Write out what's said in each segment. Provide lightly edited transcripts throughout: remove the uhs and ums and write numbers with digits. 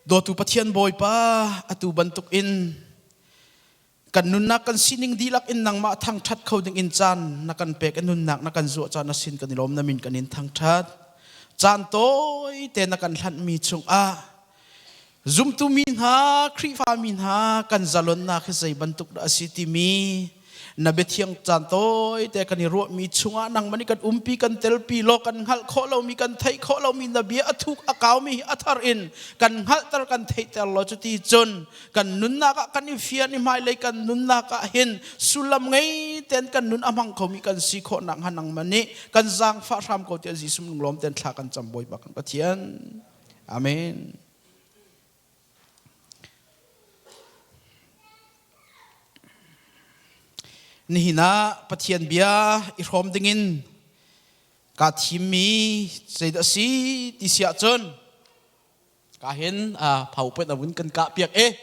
Dawtu Pathian Bawipa, atu bantuk in kan nunnak kan sining dihlak in nangmah thangṭhat kho ding in caan na kan pek i nunnak na kan zuah caan na sin kan i lawm na min kan in thangṭhat. Caan tawi te na kan hlanhmi chungah zumtu mi hna, Khrihfa mi hna kan zalonnak hi zei bantuk dah a si timi na biathiang caan tawi te kan i ruahmi chungah nangmah nih kan umpi kan telpi law kan hngalh khawh lomi kan theih khawh lomi na bia a thuk a kaumi hi a thar in kan hngalhter kan theihter law cuti cun kan nunnak ah kan i fian i hmailei kan nunnak ah hin sullam ngei ten kan nun a hmang khomi kan si khawh nak hnga nangmah nih kan zaangfah hram ko tiah Jesuh lunglawm ten thla kan cam Bawipa kan Pathian. Amen. Nihin ah Pathian bia i hrawm dingin kaa thimmi zeidah a si ti si ahcun ka hin phaupen a vun kan kah piak i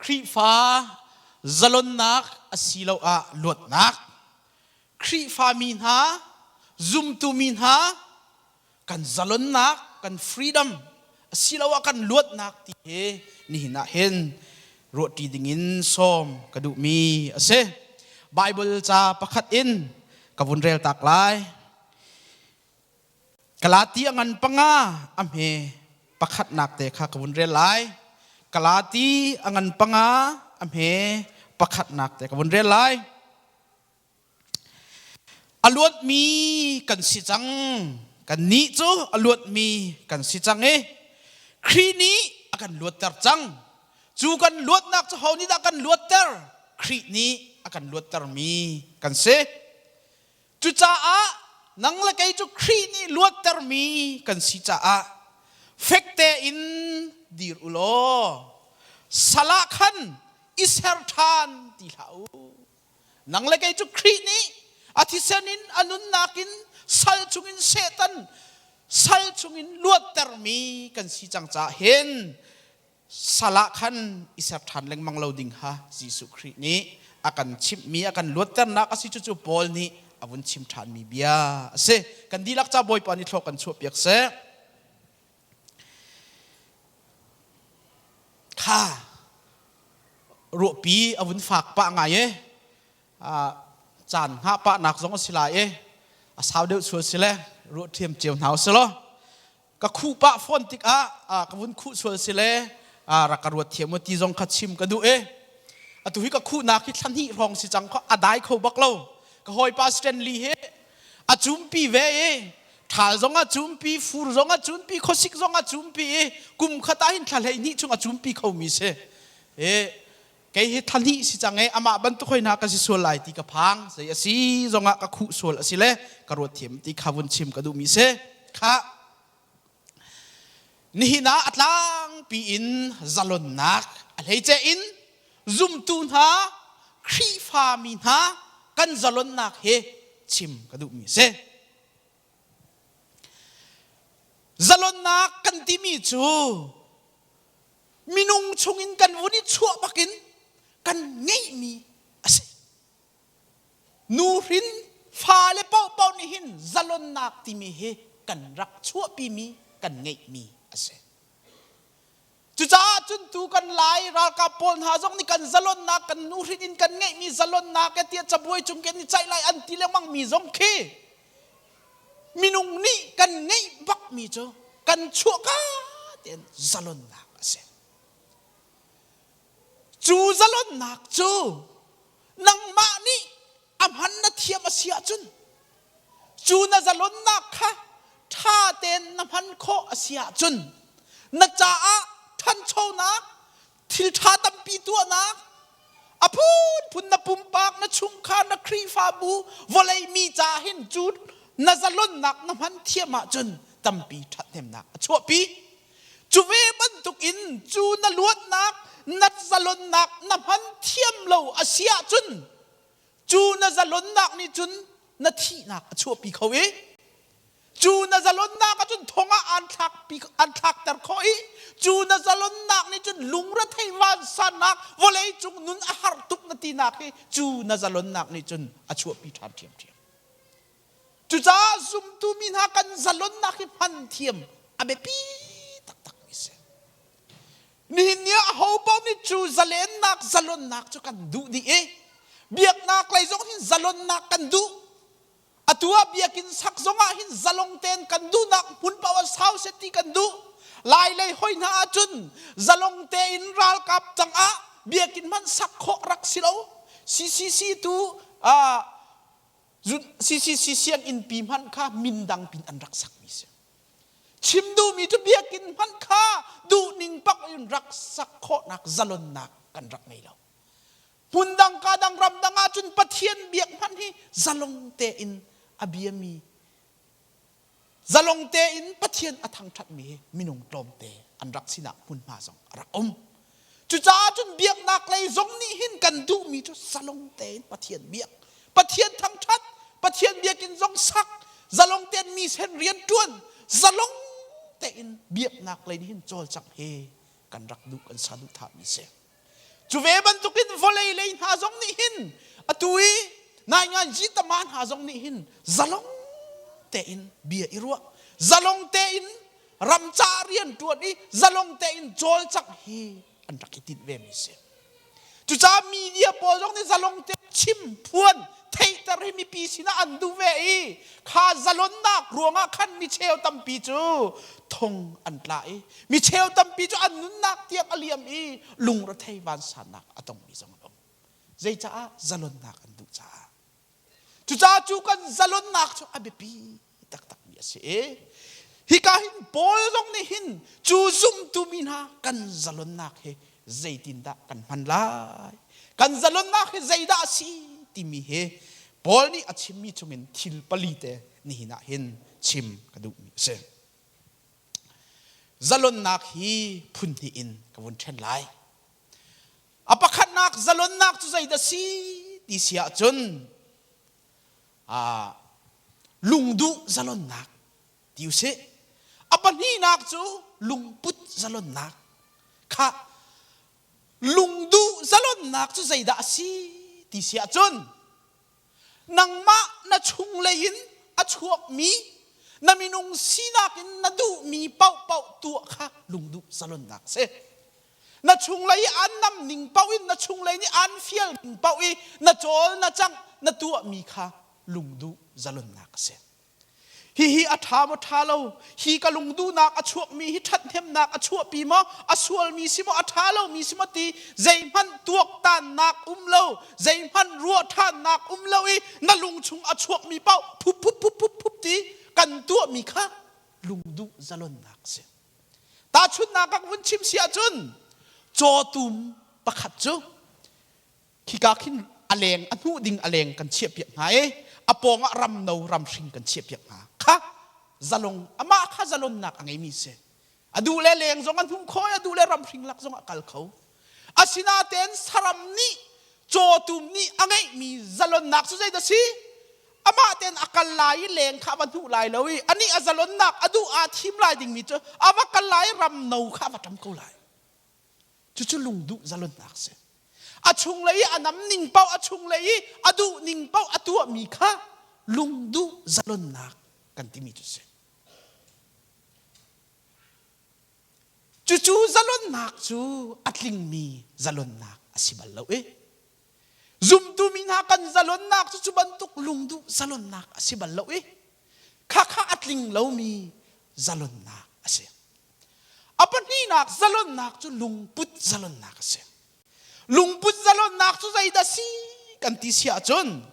Khrihfa zalonnak asiloah luatnak Khrihfa mi hna zumtu mi hna kan zalonnak kan freedom asiloah kan luatnak ti hi nihin ah hin ruahṭi dingin sawm ka duhmi a si. Bible ca pakhat in ka vun rel tak lai. Galati a ngan panga a hme pakhatnak te kha ka vun rel lai. Galati a ngan panga a hme pakhatnak te ka vun rel lai. A luatmi kan si cang. Kannih cu a luatmi kan si cang i Khrih nih a kan luatter cang. Cu kan luatnak cu ho nih dah kan luatter? Khrih nih a kan luattermi kan si. Cucaah nang le kei cu Khrih nih luattermi kan si caah fek tein dir u law sal ah khan i ser ṭhan ti hlah u. Nang le kei cu Khrih nih a thisen in a nunnak in sal chungin Satan sal chungin luattermi kan si cang caah hin sal ah khan i ser ṭhan lengmang lo ding kha Jesuh Khrih nih a kan chimhmi a kan luatternak a si cucu Paul nih a vun chim ṭhanmi bia a si. Kan dihlak ca Bawipa nih thlawh kan chuahpiak seh. Kha ruahpi a vun fak pah ngai e caan hngah pah nak zong a si lai e a sau deuh sual si le ruah ṭhiam cio hna usih law ka khuh pah fawn tikah ka vun khuh sual si le rak ka ruat thiam u ti zong kha chim ka duh e atu hi ka khuhnak hi thla hnih hrawng si cang kho a dai kho bak lo ka hawipa Stanley hi a cumpi ve i ṭhal zong a cumpi fur zong a cumpi khuasik zong a cumpi i kum khat ah hin thla 12 chung a cumpi khomi si e kei hi thla hnih si cang e amah bantuk hoi hna ka si sual lai ti ka phang zei a si zongah ka khuh sual a si le ka ruat thiam ti kha vun chim ka duhmi si kha nihin ah a tlangpi in zalonnak a hleice in zumtu hna Khrihfami hna kan zalonnak hi chim ka duhmi si. Zalonnak kan timi cu minung chungin kan vun i chuah bakin kan ngeihmi a si. Nuhrin fale paohpaoh nih hin zalonnak timi hi kan rak chuahpimi kan ngeihmi a si. Cucaah cun tu kan Lai ralkap pawl hna zong nih kan zalonnak kan nuhrin in kan ngeihmi zalonnak e tiah cabuai cung kan i caih lai an ti lengmang mi zong khi minung nih kan ngeih bakmi cu kan chuahka tein zalonnak a si. Cu zalonnak cu nangmah nih a hman na thiam a si ahcun cu na zalonnak kha ṭha tein na hman khawh a si ahcun na caah ṭhanchonak thil ṭha tampi tuahnak a phunphun na pumpak na chungkhar na Khrihfabu vawlei mi ca hin cu na zalonnak na hman thiam ahcun tampi ṭhathnemnak a chuahpi Cu ve bantukin cu na luatnak, na zalonnak na hman thiam lo a si ahcun cu na zalonnak nih cun na thihnak a chuahpi kho i cu na zalonnak ahcun thong ah aan thlakpi aan thlakter khawh i cu na zalonnak nih cun lungrethei vansannak vawlei cung nun a har tuk na tinak hi cu na zalonnak nih cun a chuahpi ṭhan ṭhiamṭhiam. Cucaah zumtu mi hna kan zalonnak hi hman thiam a biapi taktak mi si. cu zalennak zalonnak cu kan duh dih i biaknak lei zong hin zalonnak kan duh. Atu ah biakinn sak zong ah hin zalong tein kan duhnak hmun paoh ah sau seh ti kan duh. Lai lei hoi hna ahcun zalong tein ralkap tangah biakinn hmanh sak khawh rak si lo. CCC tu CCC sianginn pi hmanh kha min dang pin an rak sakmi si. Chim duhmi cu biakinn hmanh kha duhning pak in rak sak khawhnak zalonnak kan rak ngei lo. Hmun dang ka dang ram dang ahcun Pathian biak hmanh hi zalong tein a biami zalong tein Pathian a thangṭhatmi hi minung tlawmte an rak sinak hmunhma zong a rak um. Cucaah cun biaknak lei zong nih hin kan duhmi cu zalong tein Pathian biak, Pathian thangṭhat, Pathian biakinn zong sak, zalong tein mi sen rian ṭuan, zalong tein biaknak lei nih hin cawlcangh hi kan rak duh kan saduhthahmi si. Cu ve bantukin vawlei lei hna zong nih hin atu i nainganzi tama hna zong nih hin zalong tein bia i ruah, zalong tein ram ca rian ṭuan i zalong tein cawlcangh hi an rak i tinh ve mi si. Cucaah media pawl zong nih zalong tein chim phuan theihter hi mipi sinah an duh ve i kha zalonnak ruangah khan micheu tampi cu thong an tla i micheu tampi cu an nunnak tiang a liam i lungrethei vansannak a tongmi zong an um. Zeicaah zalonnak an duh caah. Cucaah cu kan zalonnak cu a biapi taktakmi a si i hika hin Paul zong nih hin cu zumtu mi hna kan zalonnak hi zeitindah kan hman lai kan zalonnak hi zeidah a si timi hi Paul nih a chimmi chungin thil pali te nihin ah hin chim ka duhmi a si. Zalonnak hi phun hnih in ka vun ṭhen lai. A pakhatnak zalonnak cu zeidah si ti si ahcun lungduh zalonnak ti usih. A pahnihnak cu lungput zalonnak. Kha lungduh zalonnak cu zeidah a si ti si ahcun nangmah na chunglei in a chuakmi na minung sinak in na duhmi paohpaoh tuah kha lungduh zalonnak a si. Na chunglei i an nam ning paoh in na chunglei nih an fial ning paoh i na cawl na cangh na tuahmi kha lungduh zalonnak a si. Hihi a ṭha maw ṭha lo? Hi ka lungduhnak a chuakmi hi ṭhathnemnak a chuahpi maw? A sualmi si maw? A ṭha lomi si maw? Ti zeihmanh tuaktannak um lo, zeihmanh ruah ṭhannak um lo i na lung chung a chuakmi paoh phup phup phup phup phup ti kan tuahmi kha lungduh zalonnak a si. Tahchunhnak ka vun chim si ahcun cawtum pakhat cu khika khin a leng a hnuh ding a leng kan chiahpiak hna i a pawng ah ram no ram hring kan chiahpiak hna kha zalong amah kha zalonnak a ngeimi si a duh le leng zong a hnuh khawh i a duh le ram hring lak zong a kal kho asinain saram nih cawtum nih a ngeihmi zalonnak cu zeidah si amah tein a kal lai i leng kha a va hnuh lai lo i anih a zalonnak a duh aa thim lai dingmi cu a va kal lai i ram no kha a va ṭam ko lai cucu lungduh zalonnak a si a chunglei i a nam ning paoh a chunglei i a duh ning paoh a tuahmi kha lungduh zalonnak kan timi cu si cucu zalonnak cu a tlingmi zalonnak a si bal lo i Zumtu mi hna kan zalonnak cu cu bantuk lungduh zalonnak a si bal lo i khakha a tling lomi zalonnak a si. A pahnihnak zalonnak cu lungput zalonnak a si. Lungput zalonnak cu zeidah si kan ti si ahcun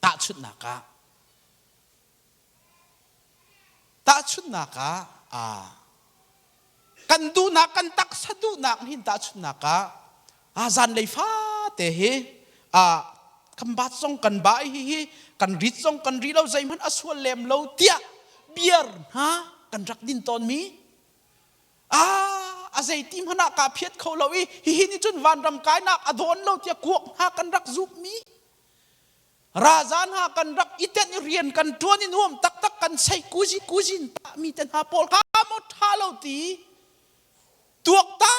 tahchunhnak ah Tahchunhnak ah kan duhnak kan taksa duhnak hin tahchunhnak ah zanlei fate hi kan bat zong kan ba hi hi kan rit zong kan ri lo zeihmanh a sual lem lo tiah beer hna kan rak din tawnmi a zeiti hmanh ah kaa phiat kho lo i hihi nih cun vanram kainak a dawn lo tiah kuak hna kan rak zukmi Raza hna kan rak i tenh i rian kan ṭuan i nuam taktak kan sei kuzi kuzin mi te hna pawl kha maw ṭha lo ti tuakta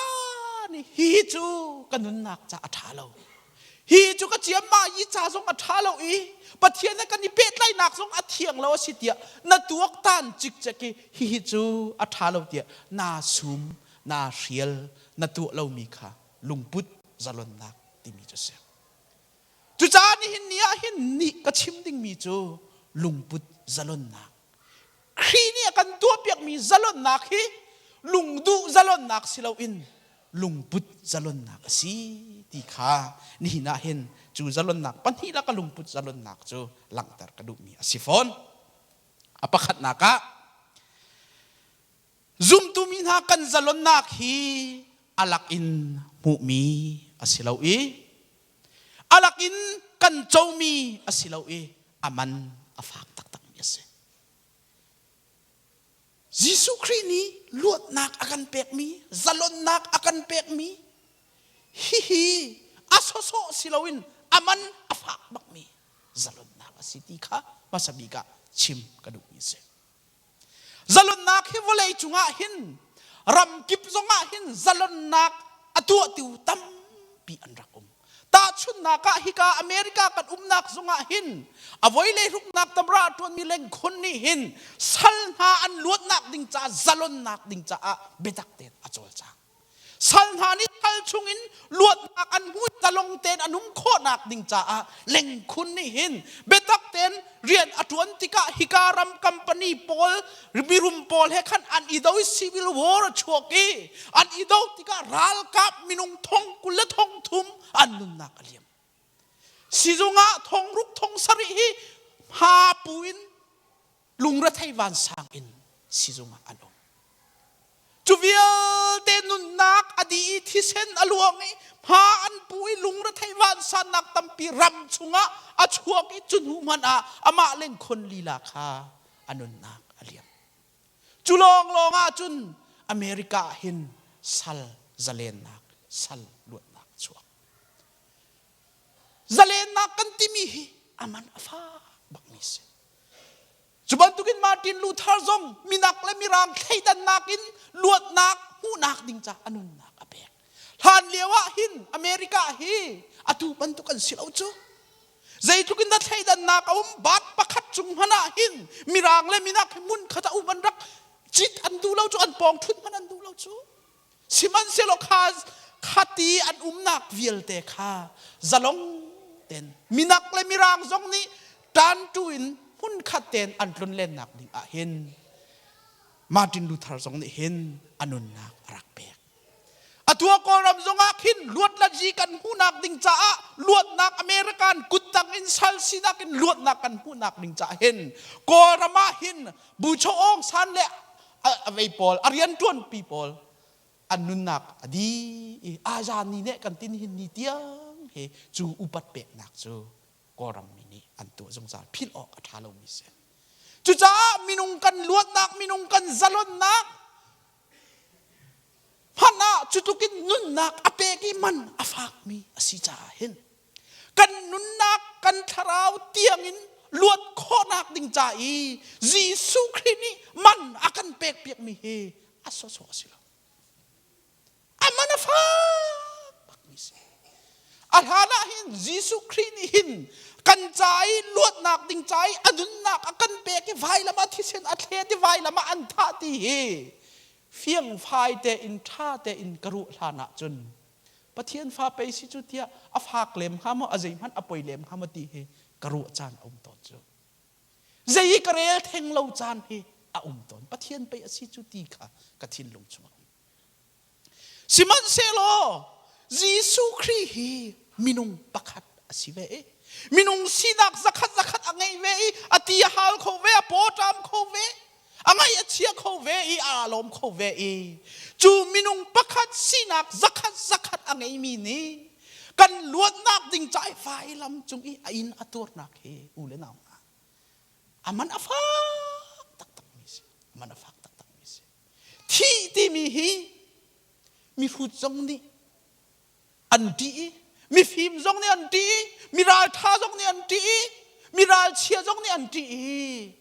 nih hi cu ka nunnak ca a ṭha lo hi cu ka ciammah i ca zong a ṭha lo i Pathian he kan i pehtlaihnak zong a thiang lo a si tiah na tuaktan cikcek i hihi cu a ṭha lo tiah naa sum naa hrial na tuah lomi kha. Lungput zalonnak timi cu a si. Cucaah nihin ni ah hin nih ka chim dingmi cu lungput zalonnak. Khrih nih a kan tuahpiakmi zalonnak hi lungduh zalonnak si loin lungput zalonnak a si ti kha nihin ah hin cu zalonnak pahnih laka lungput zalonnak cu langhter ka duhmi a si fawn. A pakhatnak ah zumtu mi hna kan zalonnak hi a lak in hmuhmi a si lo i a lak in kan comi a si lo i a man a fak taktakmi a si. Jesuh Khrih nih luatnak a kan pekmi, zalonnak a kan pekmi hihi a sawsawh si loin a man a fak bakmi zalonnak a si ti kha hmasa bik ah chim ka duhmi a si. Zalonnak hi vawlei cungah hin ram kip zongah hin zalonnak a tuahtu tampi an rak um. Tahchunhnak ah hika America kan umnak zongah hin a voi le hruknak tamra a ṭuanmi lengkhun nih hin sal hna an luatnak ding caah zalonnak ding caah biatak tein a cawlcang. Sal hna nih sal chungin luatnak an hmu zalong tein an um khawhnak ding caah lengkhun nih hin biatak tein rian a ṭuan tikah hika ram company pawl mirum pawl he khan an i do i civil war a chuak i an i do tikah ralkap minung thong 20 le thong thum an nunnak a liam. Sizung ah thong ruk thong sarih hi hma pu in lungrethei vansang in sizung ah an um. Cu vialte nunnak a dih i thisen a luang i hma an pu i lungrethei vansannak tampi ram chungah a chuak i cu hnu hmanh ah amah lengkhon lila kha a nunnak a liam. Cu lawnglawng ah cun America ah hin sal zalennak, sal luatnak a chuak. Zalennak kan timi hi a man a fak bakmi a si. Cu bantukin Martin Luther zong minak le mirang thleidannak in luatnak hmuhnak ding caah a nunnak a pek. Hlan lio ah hin America hi atu bantuk an si lo cu. Zeitluk in dah thleidannak a um bat pakhat cung hmanh ah hin mirang le minak hi hmun khat ah um an rak cit an duh lo cu an pawng ṭhut hmanh an duh lo cu. Sihmanhsehlaw kha khati an umnak vialte kha zalong ten minak le mirang zong nih ṭanṭu in hmunkhat tein an tlunlennak ding ah hin Martin Luther zong nih hin a nunnak a rak pek. Atu ah Kawlram zongah khin luatlazi kan hmuhnak ding caah luatnak American kuttang in sal sinak in luatnak kan hmuhnak ding caah hin Kawlram ah hin Bucho Aung San le a vei pawl a rianṭuanpi pawl an nunnak a di i azani nih kan tin hin ni tiang he cu upat peknak cu Kawlram mi nih an tuah zungzal philh awk a ṭha lomi si. Cucaah minung kan luatnak, minung kan zalonnak hmanh ah cutluk in nunnak a pek i man a fakmi a si caah hin kan nunnak kan thlarau tiangin luat khawhnak ding ca i Jesuh Khrih nih man a kan pekpiakmi hi a sawsawh a si lo. A man a fak bakmi si. A hlan ah hin Jesuh Khrih nih hin kan ca i luatnak ding ca i a nunnak a kan pek i vailam ah thisen a thlet i vailam ah an thah ti hi fiangfai tein ṭha tein ka ruah hlan ah cun Pathian fa pei si cu tiah a fak lem hnga maw a zeihmanh a poi lem hnga maw ti hi ka ruah caan a um tawn cu. Zei i ka rel theng lo caan hi a um tawn. Pathian pei a si cu ti kha ka thinlung chungah um. Sihmanhsehlaw Jesuh Khrih hi minung pakhat a si ve i minung sinak zakhat zakhat a ngei ve i a ti a hal kho ve, a paw ṭam kho ve, a ngaih a chia kho ve i aa lawm kho ve i cu minung pakhat sinak zakhat zakhat a ngeimi nih kan luatnak ding ca i vailam cung i a inn a tuarnak hi u le nau hna a man a fak taktakmi si a man a fak taktakmi si thih timi hi mihrut zong nih an ṭih i mifim zong nih an ṭih i mi ralṭha zong nih an ṭih i mi ralchia zong nih an ṭih i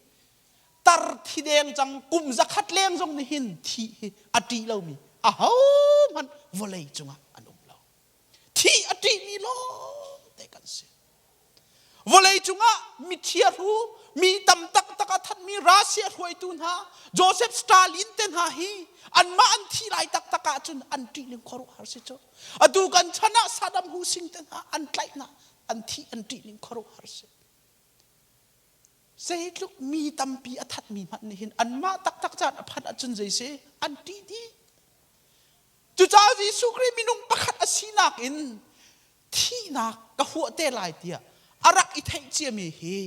tar thi deng cang kum zakhat leng zong nih hin thih hi a ṭih lomi ahohmanh vawlei cungah an um lo. Thih a ṭihmi lawngte kan si. Vawlei cungah mi chiahru, Mi tam taktak a thatmi Russia hruaitu hna, Joseph Stalin te hna hi anmah an thi lai taktak ahcun an ṭih ning khuaruahhar si cu. Atu kan chan ah Saddam Hussein te hna an tlaih hna, an thi an ṭih ning khuaruahhar si. Zeitluk mi tampi a thatmi hmanh nih hin anmah taktak caan a phanh ahcun zei si an ṭih dih. Cucaah Jesuh Khrih minung pakhat a sinak in thihnak ka huah te lai tiah a rak i theih ciami hi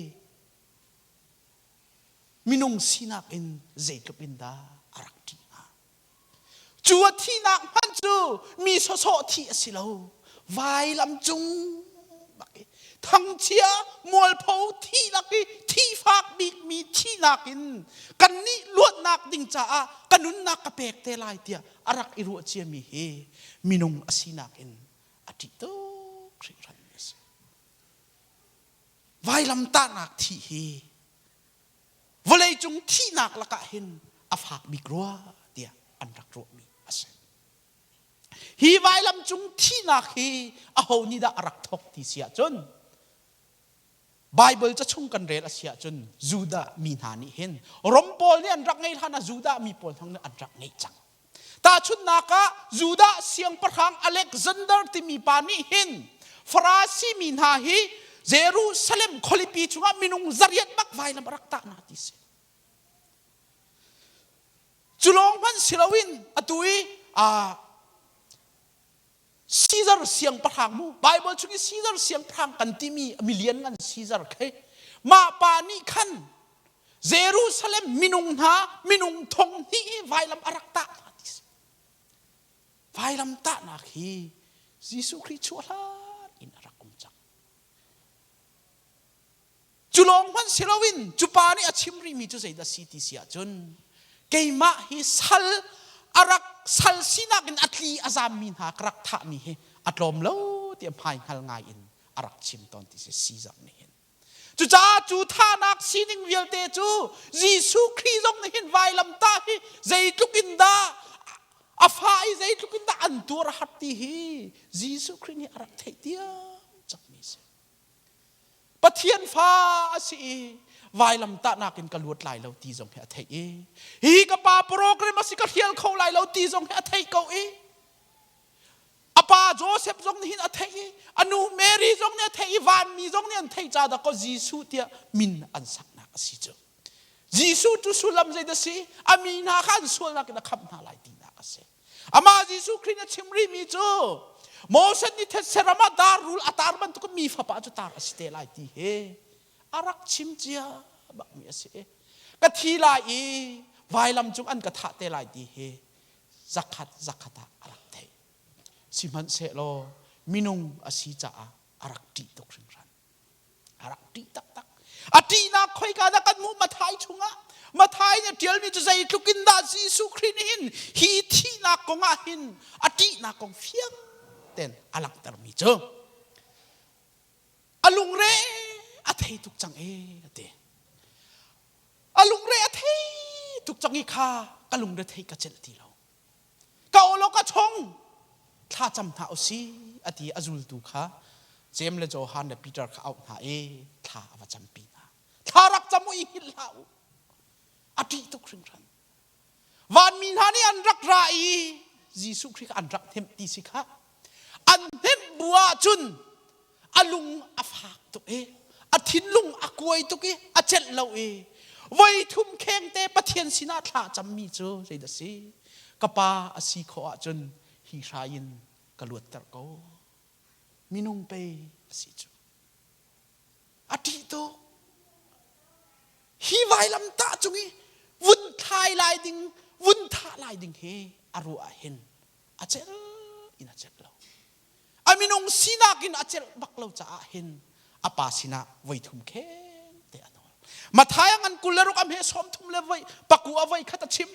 minung sinak in zeitluk in dah a rak ṭih hnga. Cu a thihnak hmanh cu mi sawsawh thih a si lo. Vailam cung bak i thangchia mualpho thihnak i thihfak bikmi thihnak in kannih luatnak ding caah ka nunnak ka pek te lai tiah a rak i ruah ciami hi minung a sinak in a ṭih tuk hringhran a si. Vailamtahnak thih hi vawleicung thihnak lakah hin a fak bik rua tiah an rak ruahmi a si. Hi vailam cung thihnak hi aho nih dah a rak thawk ti si ahcun Baibal ca chung kan rel a si ahcun Judah mi hna nih hin Rom pawl nih an rak ngeih hlan ah Judah mi pawl hmang nih an rak ngeih cang. Tahchunhnak ah Judah siangpahrang Alexander timi pa nih hin Farasi mi hna hi Jerusalem khualipi chungah minung zariat bak vailam a rak tah hna ti si. Cu lawng hmanh si loin atu i Caesar siangpahrang mu Bible chung i Caesar siangpahrang kan timi milian ngan Caesar khi mah pa nih khan Jerusalem minung hna minung thong hnih hi vailam a rak tah hna ti si. Vailam tahnak hi Jesuh Khrih chuah hlan in a rak um cang. Cu lawng hmanh si loin cu pa nih a chim rihmi cu zeidah si ti si ahcun keimah hi sal a rak sal sinak in a tli a zammi hna ka rak thahmi hi a tlawm lo tiah hmai hngal ngai in a rak chim tawn ti si Caesar nih hin. Cucaah cu thahnak sining vialte cu Jesuh Khrih zong nih hin vailamtah hi zeitluk in dah a fa i zeitluk in dah an tuar a hat ti hi Jesuh Khrih nih a rak theih tiam cangmi a si. Pathian fa a si i vailamtahnak in ka luat lai lo ti zong hi a theih i hi ka pa program a si ka hrial kho lai lo ti zong hi a theih ko i a pa Joseph zong nih hin a theih i a nu Mary zong nih a theih i vanmi zong nih an theih ca dah kaw Jesuh tiah min an saknak a si cu Jesuh cu sullam zeidah si a mi hna kha an sualnak in a khamh hna lai tinak a si Amah Jesuh Khrih na chim rihmi cu Moses nih thetse ram ah dar rul a tar bantuk mi fapa cu tar a si te lai ti hi a rak chim cia bakmi a si. Ka thi lai i vailam cung an ka thah te lai ti hi zakhat zakhat ah a rak theih. Sihmanhsehlaw minung a si caah a rak ṭih tuk hringhran. A rak ṭih taktak. A ṭihnak khoika dah kan hmuh Mathai chungah? Mathai nih a ṭialmi cu zeitluk in dah Jesuh Khrih nih hin hi thihnak kong ah hin a ṭihnak kong fiang tein a langhtermi cu a lungre a thei tuk cang e a ti. A lungre a thei tuk cang i kha ka lungre thei ka celh ti lo. Ka aw law ka chong thlacam hna usih a ti a zultu kha Jeim le Johan le Peter kha auh hna i thla a va campi hna. Thla rak cam u i hngilh hlah u. A ṭih tuk hringhran. Vanmi hna nih an rak ra i Jesuh Khrih kha an rak hnemh ti si kha. An hnemh bu ahcun a lung a fak tuk i a thinlung a kuai tuk i a celh lo i voi thum khengte Pathian sinah thla cammi cu zeidah si ka pa a si khawh ahcun hi hrai in ka luatter ko minung pei a si cu a ṭih tuk hi vailam tah cung i vun thlai lai ding vun thah lai ding hi a ruah ah hin a celh in a celh lo A minung sinak in a celh bak lo caah hin a pa sinah voi thum kheng te a nawl. Matthai a ngan 26 a hme 30 le voi paku a voi khat a chim.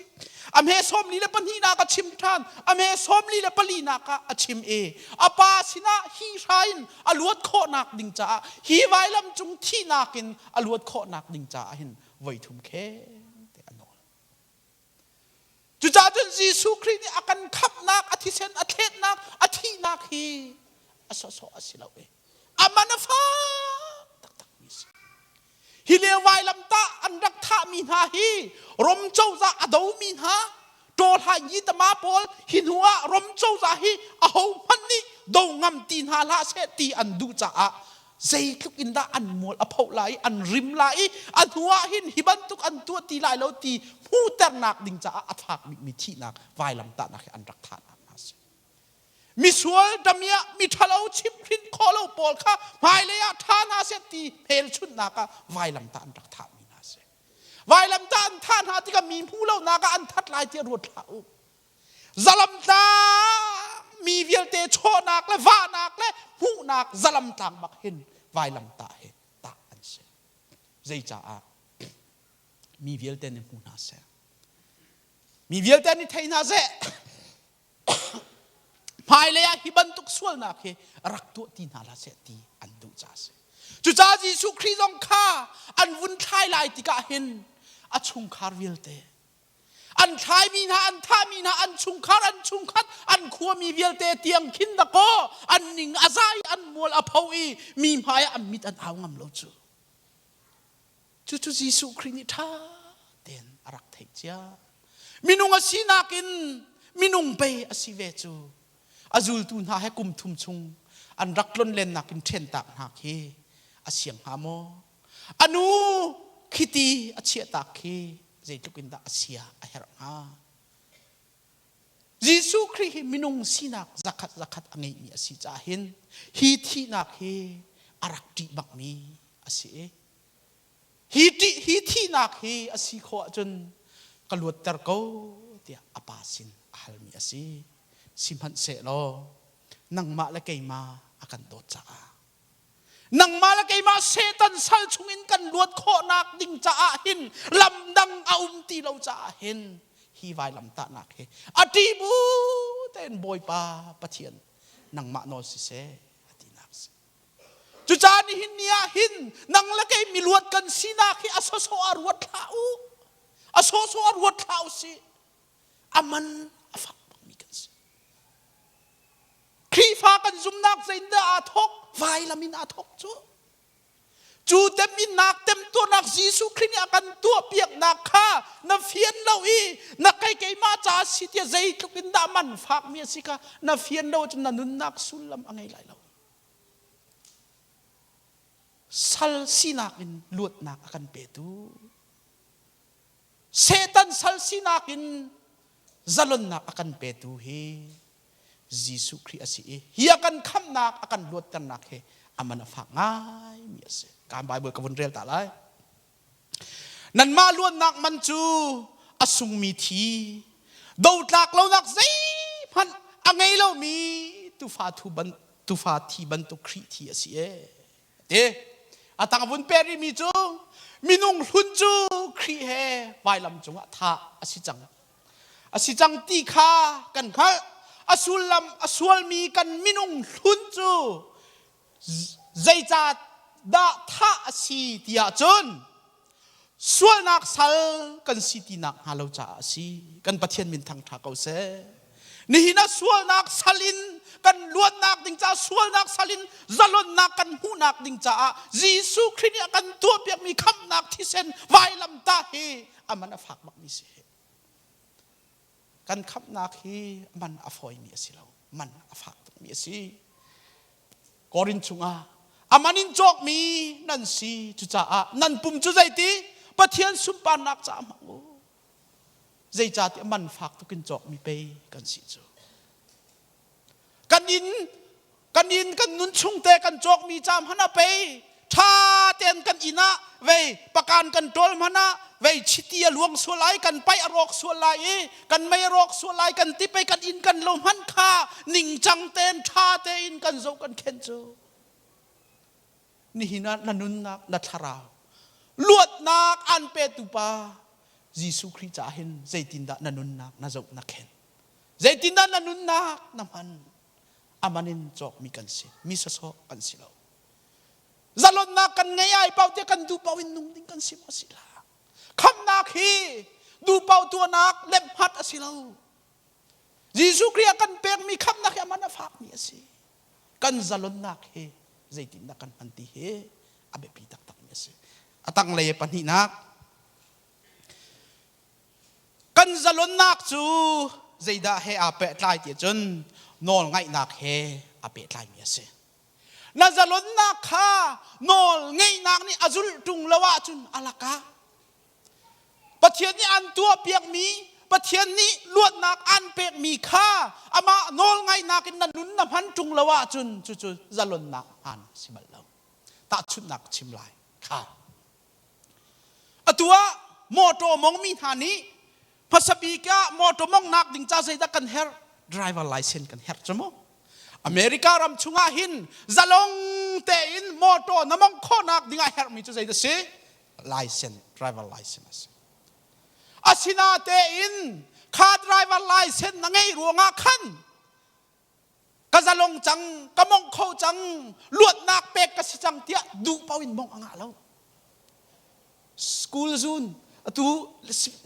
A hme 42 nak a chim ṭhan. A hme 44 nak ah a chim i a pa sinah hi hra in a luat khawhnak ding caah hi vailam cung thihnak in a luat khawhnak ding caah hin voi thum kheng te a nawl. Cucaah cun Jesuh Khrih nih a kan khamhnak, a thisen a thletnak, a thihnak hi a sawhsawh a si lo i a man a fak taktakmi a si. Hi lio vailamtah an rak thahmi hna hi Rom cozah a domi hna ṭawlhai tama pawl hi hnu ah Rom cozah hi aho hmanh nih do ngam ti hna hlah seh ti an duh caah zeitluk in dah an mual a phoh lai i an rim lai i a hnu ah hin hi bantuk an tuah ti lai lo ti hmuhternak ding caah a fak bikmi thihnak vailamtahnak hi an rak thahnak hna a si. Misual damiah miṭhalo chimhhrin khawh lo pawl kha hmailei ah ṭha hna seh ti hmelchunhnak ah vailamtah an rak thahmi hna a si. Vailamtah an thah hna tikah mi hmu lonak ah an that lai tiah ruat hlah u. Zalamtlang mi vialte chawhnak le vahnak le hmuhnak zalamtlang bak hin vailamtah hi tah an si. Zeicaah? Mi vialte nih hmu hna seh. Mi vialte nih thei hna seh. Hmailei ah hi bantuk sualnak hi rak tuah ti hna hlah seh ti an duh caah a si. Cucaah Jesuh Khrih zong kha an vun thlai lai tikah hin a chungkhar vialte an thlaimi hna an thahmi hna an chungkhar an chungkhat an khuami vialte tiang khin dakaw an ning a zai an mual a pho i mi hmai ah an mit an au ngam lo cu. Cucu Jesuh Khrih nih ṭha tein a rak theih cia. Minung a sinak in minung pei a si ve cu. A zultu hna he kum thum chung an rak tlonlennak in ṭhentak hna khi a siang hnga maw? A nu khiti a chiahtak khi zeitluk in dah a sia a herh hnga? Jesuh Khrih hi minung sinak zakhat zakhat a ngeihmi a si caah hin hi thihnak hi a rak ṭih bakmi a si i hi ṭih hi thihnak hi a si khawh ahcun ka luatter ko tiah a pa sin a halmi a si. Sihmanhsehlaw nangmah le keimah a kan dawt caah nangmah le keimah Satan sal chungin kan luat khawhnak ding caah hin lam dang a um ti lo caah hin hi vailamtahnak hi a ṭih bu tein Bawipa Pathian nangmah nawl siseh a tinak a si. Cucaah nihin ni ah hin nang le kei miluat kan sinak hi a sawsawh ah ruat hlah u. A sawsawh ah ruat hlah u sih. A man a fak bakmi kan si. Khrihfa kan zumnak zeitindah aa thawk? Vailam in aa thawk cu. Cu teminnak temtuarnak Jesuh Khrih nih a kan tuahpiaknak kha na fian lo i na kei keimah ca a si tiah zeitluk in dah man fakmi a si kha na fian lo ahcun na nunnak sullam a ngei lai lo. Sal sinak in luatnak a kan petu Satan sal sinak in zalonnak a kan petu hi Jesuh Khrih a si i hi a kan khamhnak a kan luatternak hi a man a fak ngaimi a si. Kan Bible ka vun rel ta lai. Nanmah luatnak man cu a sungmi thi dotlak lonak zeihmanh a ngei lomi tufa thu ban tufa thi bantuk Khrih thi a si e. Ti a tang vun pe rihmi cu minung hlun cu Khrih he vailam cungah thah a si cang. A si cang ti kha kan hngalh. A sullam a sualmi kan minung hlun cu zeicah dah thah a si ti ahcun sualnak sal kan si ti nak hnga lo caah a si. Kan Pathian min thangṭha ko seh. Nihin ah sualnak sal in kan luatnak ding caah sualnak sal in zalonnak kan hmuhnak ding caah Jesuh Khrih nih a kan tuahpiakmi khamhnak thisen vailamtah hi a man a fak bakmi si. Kan khamhnak hi man a fawimi a si lo, man a fak tukmi a si. Korin chungah a man in cawkmi nan si cucaah nan pum cu zeiti Pathian sunparnak caah hmang u. Zeicahtiah man fak tukin cawkmi pei kan si cu. Kan inn kan inn kan nun chung te kan cawkmi ca hmanh ah pei ṭha tein kan inn ah vei pakan kan ṭawl hmanh ah vei chiti a luang sual lai kan paih a rawk sual lai i kan mei a rawk sual lai kan ti pei kan inn kan lo hmanh kha ningcang tein ṭha tein kan zoh kan khen cu nihin ah na nunnak na thlarau luatnak an petu pa Jesuh Khrih caah hin zeitindah na nunnak na zoh na khen zeitindah na nunnak na hman aman in cawkmi kan si mi sawsawh kan si lo zalonnak kan ngei ai pau te kan duh pau in nung ding kan si maw si la khamnak hi duh pau tuahnak lemhat a si lo Jesuh Khrih a kan pekmi khamnak hi aman a fakmi a si kan zalonnak hi zeitindah kan hman ti hi a biapi taktakmi a si. A tanglei pahnihnak. Kan zalonnak cu zeidah he aa pehtlai ti cun nawlngaihnak he aa pehtlaimi a si. Na zalonnak kha nawl ngeihnak nih a zulh ṭung lo ahcun a lakah Pathian nih an tuahpiakmi Pathian nih luatnak an pekmi kha amah nawl ngaihnak in na nun na hman ṭung lo ahcun cucu zalonnak hmaan si bal lo. Tahchunhnak chim lai kha. Atu ah mawṭaw mongmi hna nih hmasa bik ah mawṭaw mongnak ding ca zeidah kan herh? Driver license kan herh cu mu. America ram chungah hin zalong tein mawṭaw na mongh khawhnak ding ah herhmi cu zeidah si? License, driver license a si. Asinatein kha driver license na ngeih ruangah khan ka zalong cang ka mongh kho cang luatnak pek ka si cang tiah duh paoh in mongh a ngah lo. School zone atu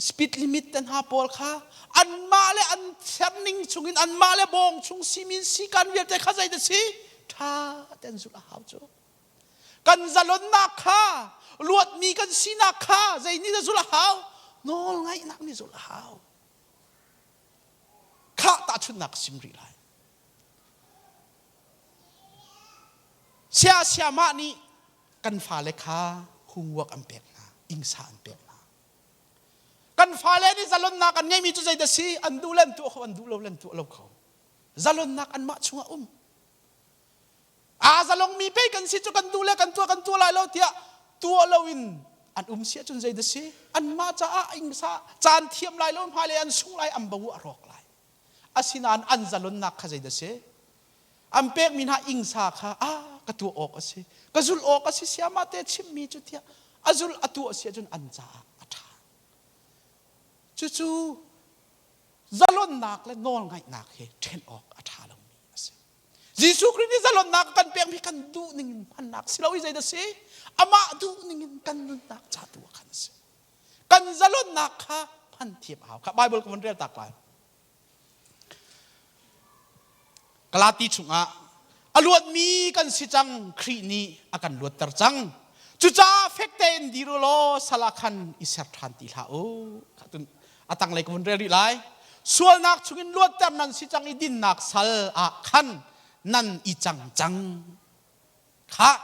speed limit te hna pawl kha anmah le an serning chungin anmah le bawng chung simin sikan vialte kha zei dah si? Tha ten zulh a hau cu. Kan zalonnak kha luatmi kan sinak kha zei nih dah zulh a hau? Nawl ngaihnak nih zulh a hau. Khah tahchunhnak sim rih lai. Sia siamah nih kan fale kha homework an pek hna, ingsa an pek hna. Kan fale nih zalonnak an ngeihmi cu zeidah si? An duh le an tuah kho, an duh lo le an tuah lo kho. Zalonnak anmah chungah um. Aa zalongmi pei kan si cu kan duh le kan tuah kan tuah lai lo tiah tuah loin an um si ahcun zeidah si? Anmah caah ingsa caan thiam lai lo hmailei an sung lai an bo a rawk lai. Asinain an zalonnak kha zeidah si? An pekmi hna ingsa kha ah ka tuah awk a si ka zulh awk a si siamah te chimmi cu tiah a zulh a tuah si ahcun an caah a ṭha. Cucu zalonnak le nawlngaihnak hi ṭhen awk a ṭha lomi a si. Jesuh Khrih nih zalonnak a kan pekmi kan duh ning in hmannak si lo i zeidah si? Amah duh ning in kan nunnak ca tu ah khan a si. Kan zalonnak kha hman thiam a hau. Kha Bible ka van rel tak lai. Galati chungah a luatmi kan si cang Khrih nih a kan luatter cang. Cucaah fek tein dir u law sal ah khan i ser ṭhan ti hlah u. A tanglei ka vun rel rih lai. Sualnak chungin luatter nan si cang i dinnak sal ah khan nan i cang cang. Khah!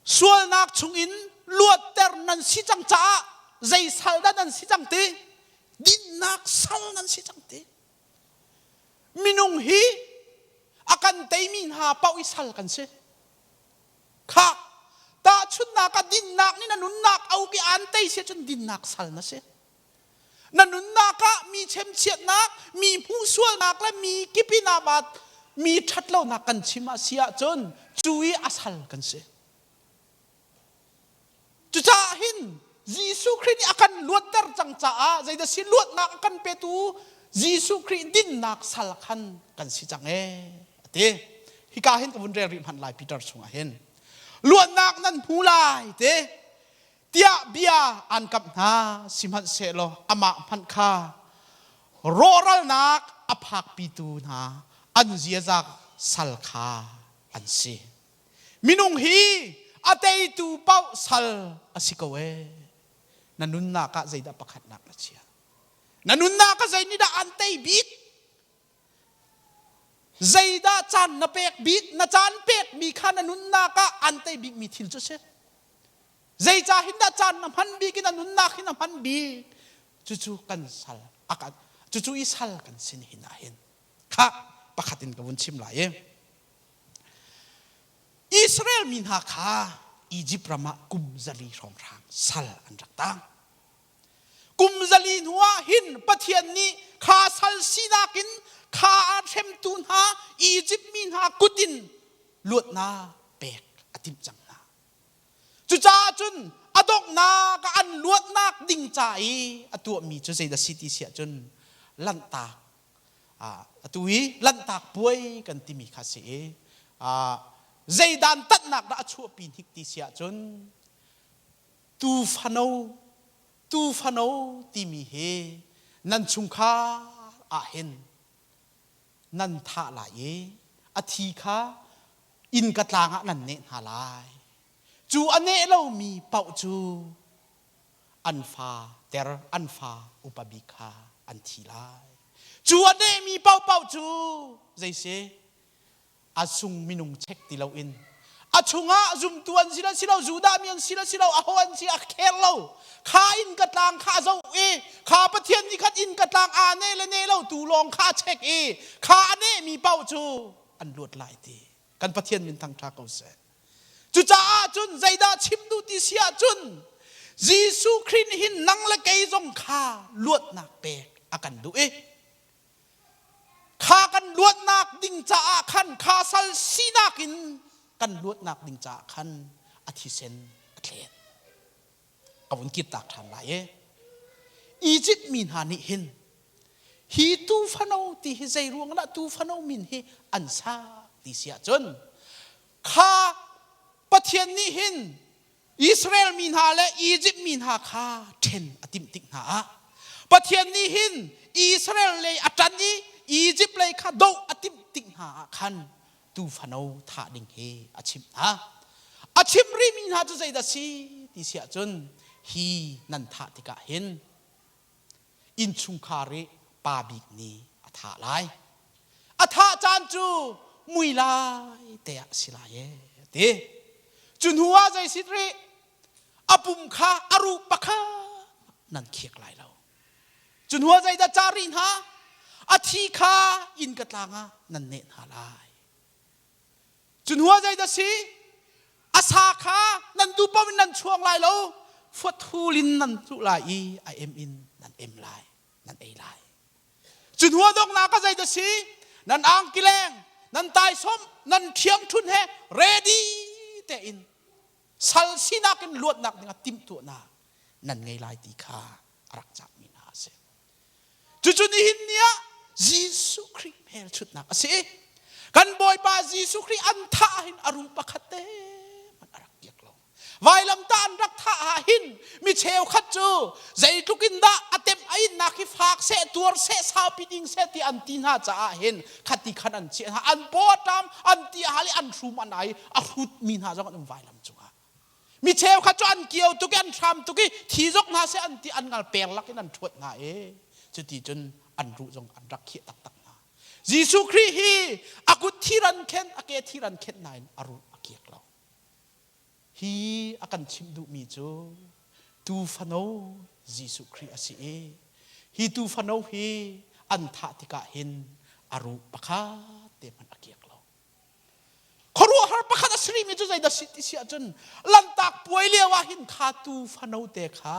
Sualnak chungin luatter nan si cang caah zei sal dah nan si cang ti? Dinnak sal nan si cang ti. Minung hi a kan teimi hna paoh i sal kan si. Khah! Tahchunhnak ah dinnak nih na nunnak a uk i aan tei si ahcun dinnak sal na si. Na nunnak ah mi chemchiatnak, mi hmuhsualnak le mi kip in ah mi ṭhatlonak kan chim a si ahcun cu i a sal kan si. Cucaah hin Jesuh Khrih nih a kan luatter cang caah zeidah si luatnak a kan petu Jesuh Khrih dinnak sal khan kan si cang ee a ti. Hika hin ka vun rel rih hmanh lai Peter chungah hin. Luatnak nan hmu lai te tiah bia an kamh hna sihmanhsehlaw amah hmanh kha rawhralnak a phakpitu hna an ziaza sal kha an si. Minung hi a teitu paoh sal a si ko ee. Na nunnak ah zeidah pakhatnak na chia? Na nunnak ah zei nih dah an tei bik? Zeidah caan na pek bik? Na caan pekmi kha na nunnak ah an tei bikmi thil cu si. Zeicah hin dah caan na hman bik in na nunnak hi na hman bik? Cucu kan sal a kan cucu i sal kan sin hin ah hin kha pakhat in ka vun chim lai i Israel mi hna kha Izipt ram ah kum 400 hrawnghrang sal an rak tang. Kum 400 hnu ah hin Pathian nih kha sal sinak in kha a hremtu hna Izipt mi hna kut in luatnak pek a timh cang hna. Cucaah cun a donghnak ah an luatnak ding ca i a tuahmi cu zeidah si ti si ahcun lanhtak Atu hi Lanhtak Puai kan timi kha si i zei dantatnak dah a chuahpi hnik ti si ahcun tuufano tuufano timi hi nan chungkhar ah hin nan thah lai i a thi kha innka tlang ah nan neh hna lai. Cu a neh lomi paoh cu an fa ter an fa upa bik kha an thi lai. Cu a nehmi paohpaoh cu zei si a sung minung chek ti loin a chungah zumtu an si le si lo Judah mi an si le si lo aho an si a khel lo kha inn ka tlang kha a zoh i kha Pathian nih khan inn ka tlang aa ne le ne lo tu lawng kha a chek i kha a nehmi paoh cu an luat lai ti kan Pathian min thangṭha ko seh. Cucaah cun zeidah chim duh ti si ahcun Jesuh Khrih nih hin nang le kei zong kha luatnak pek a kan duh i kha kan luatnak ding caah khan kha sal sinak in kan luatnak ding caah khan a thisen a thlet. Ka vun kirtak ṭhan lai i Egypt mi hna nih hin hi tuufano ti hi zei ruang dah tuufano min hi an sa ti si ahcun kha Pathian nih hin Israel mi hna le Egypt mi hna kha ṭhen a timh tik hna ah Pathian nih hin Israel lei a ṭan i Egypt lei kha doh a timh tik hna ah khan tuufano thah ding hi a chimh hna. A chimh rihmi hna cu zeidah si ti si ahcun hi nan thah tikah hin innchungkhar i pa bik nih a thah lai. A thah caan cu mui lai te ah a si lai ee a ti. Cu hnu ah zei sit rih a pum kha a ruh pakhat nan khiak lai lo. Cu hnu ah zeidah cah rih hna? A thi kha inn ka tlang ah nan neh hna lai. Cu hnu ah zeidah si? A sa kha nan duh paoh in nan chuang lai lo. Fuathul in nan tluh lai i a em in nan em lai, nan ei lai. Cu hnu ah donghnak ah zeidah si? Nan angkileng, nan taisawm, nan ṭhiangṭhun he ready tein sal sinak in luatnak dingah timhtuahnak nan ngei lai ti kha a rak cahmi hna a si. Cucu nihin ni ah Jesuh Khrih hmelchunhnak a si. Kan Bawipa Jesuh Khrih an thah hin a ru pakhat te hmanh a rak kiak lo. Vailamtah an rak thah ah hin mi cheukhat cu zeitluk in dah a temh a innak hi fak seh tuar seh saupi ding seh ti an ti hna caah hin khati khan an chiah hna an paw a ṭam an ti a hal i an hrum an ai a hrut mi hna zong an um vailam cungah Mi cheukhat cu an kio tuk i an hram tuk i thi zok hna seh an ti an ngal peng lak in an ṭhuat hna i cuti cun an ruh zong an rak khiah taktak hna. Jesuh Khrih hi a kut thiran khen a ke thiran khen nain a ruh a kiak lo. Hi a kan chimh duhmi cu tuufano Jesuh Khrih a si i hi tuufano hi an thah tikah hin a ruh pakhat te hmanh a kiak lo. Khuaruahhar pakhat a si rihmi cu zeidah si ti si ahcun Lanhtak puai lio ah hin kha tu fanote kha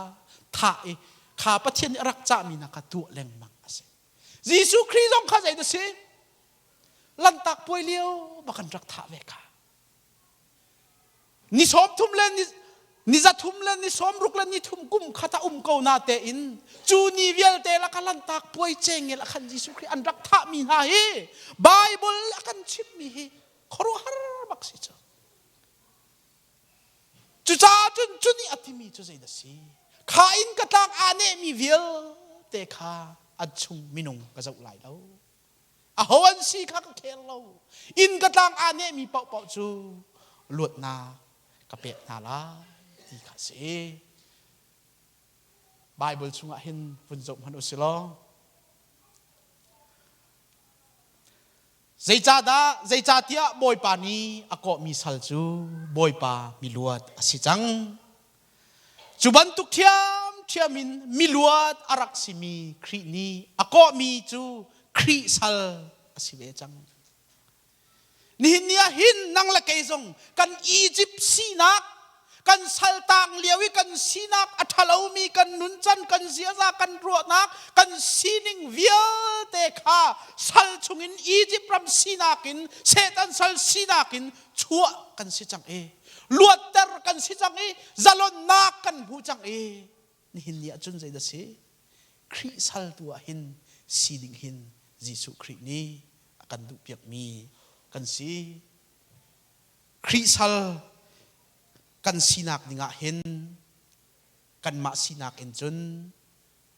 thah i kha Pathian nih a rak cahmi hna kha tuah lengmang a si. Jesuh Khrih zong kha zeidah si? Lanhtak puai lio bak an rak thah ve kha. Ni 30 le ni 300 le ni 60 le ni thum kum khat a um ko na tein cu ni vialte laka lantak puai cengel a khan Jesuh Khrih an rak thahmi hna hi Bible a kan chimmi hi khuaruahhar bak si cu. Cucaah cun cu nih a timi cu zeidah si? Kha in ka tlak aa nehmi vialte kha an chung minung ka zoh lai lo. Aho an si kha ka khel lo. Inn ka tlang aa nehmi paohpaoh cu luatnak ka pek hna lai ti kha a si. Bible chungah hin vun zoh hmanh u si law. Zeicahdah zeicahtiah Bawipa nih a kawhmi sal cu Bawipa miluat a si cang. Cu bantuk ṭhiamṭhiam in miluat a rak simi Khrih nih a kawhmi cu Khrih sal a si ve cang. Nihin ni ah hin nang le kei zong kan Egypt sinak, kan saltang lio i kan sinak a ṭhalomi kan nuncan, kan ziaza, kan ruahnak, kan sining vialte kha sal chungin Egypt ram sinak in Satan sal sinak in chuah kan si cang i luatter kan si cang i zalonnak kan hmu cang i nihin ni ah cun zeidah si Khrih sal tu ah hin si ding hin Jesuh Khrih nih a kan duhpiakmi kan si. Khrih sal kan sinak dingah hin kanmah sinak in cun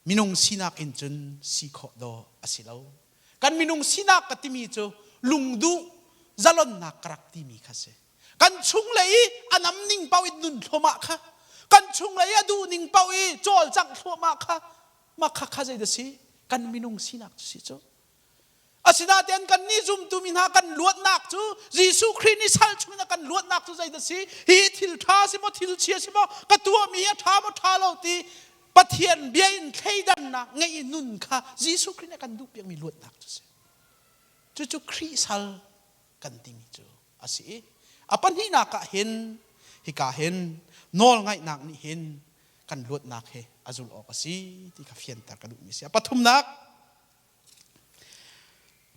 minung sinak in cun si khawh dawh a si lo. Kan minung sinak ka timi cu lungduh zalonnak ka rak timi kha si. Kan chung lei i a nam ning paoh in nun thluahmah kha, kan chung lei a duh ning paoh i cawlcangh thluahmah kha, mah kha kha zei dah si? Kan minung sinak cu si cu. Asinain kan nih zumtu mi hna kan luatnak cu Jesuh Khrih nih sal chungin a kan luatnak cu zeidah si? Hi thil ṭha si maw thil chia si maw ka tuahmi hi a ṭha maw ṭha lo ti Pathian bia in thleidannak ngeih i nun kha Jesuh Khrih nih a kan duhpiakmi luatnak cu si. Cucu Khrih sal kan timi cu a si i a pahnihnak ah hin hika hin nawlngaihnak nih hin kan luatnak hi a zulh awk a si ti kha fianter ka duhmi a si. A pathumnak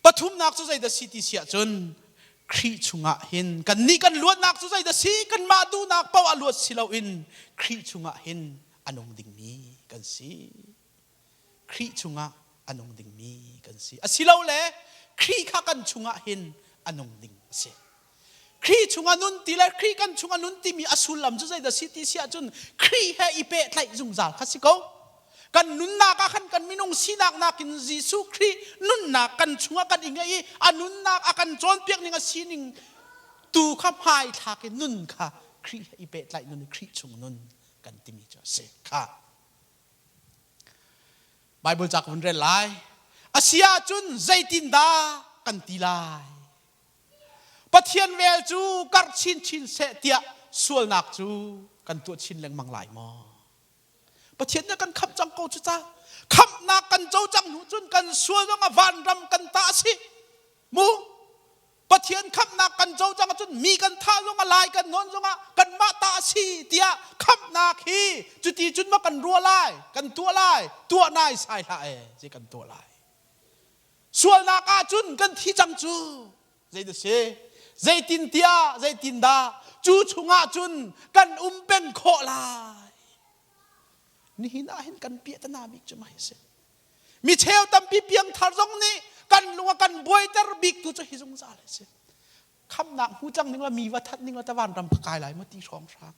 Pathumnak cu zeidah si ti si ahcun Khrih chungah hin kannih kan luatnak cu zeidah si kanmah duhnak paoh ah luat si loin Khrih chungah hin a nung dingmi kan si. Khrih chungah a nung dingmi kan si. Asilole Khrih kha kan chungah hin a nung ding a si. Khrih chungah nun ti le Khrih kan chungah nun timi a sullam cu zeidah si ti si ahcun Khrih he i pehtlaih zungzal kha si ko. Kan nunnak ah khan kan minung sinak nakin Jesuh Khrih nunnak kan chungah kan i ngeih i a nunnak a kan cawnpiak ning a sining tu kha hmaithlak in nun kha Khrih he i pehtlaih nun Khrih chung nun kan timi cu a si kha. Bible ca ka vun rel lai. A si ahcun zeitindah kan ti lai? Pathian vel cu karh chinchin seh tiah sualnak cu kan tuah chin lengmang lai maw? Pathian nih kan khamh cang ko cu ca. Khamhnak kan co cang hnu cun kan sual zong ah vanram kan ta a si. Mu Pathian khamhnak kan co cang ahcun mi kan thah zong ah lai kan nawn zong ah kanmah ta a si tiah khamhnak hi cuti cun ma kan ruah lai, kan tuah lai, tuah nai sai hlah e, zi kan tuah lai. Sualnak ahcun kan thi cang cu. Zeidah si? Zeitintiah, zeitindah cu chungah cun kan um peng khawh lai? Nihin ah hin kan piahtana bik cu mah hi si. Mi cheu tampi piangthar zong nih kan lung a kan buaiter bik tu cu hi zungzal hi si. Khamnak hmu cang ning la mi va that ning la ta vanram ka kai lai maw ti hrawng hrang.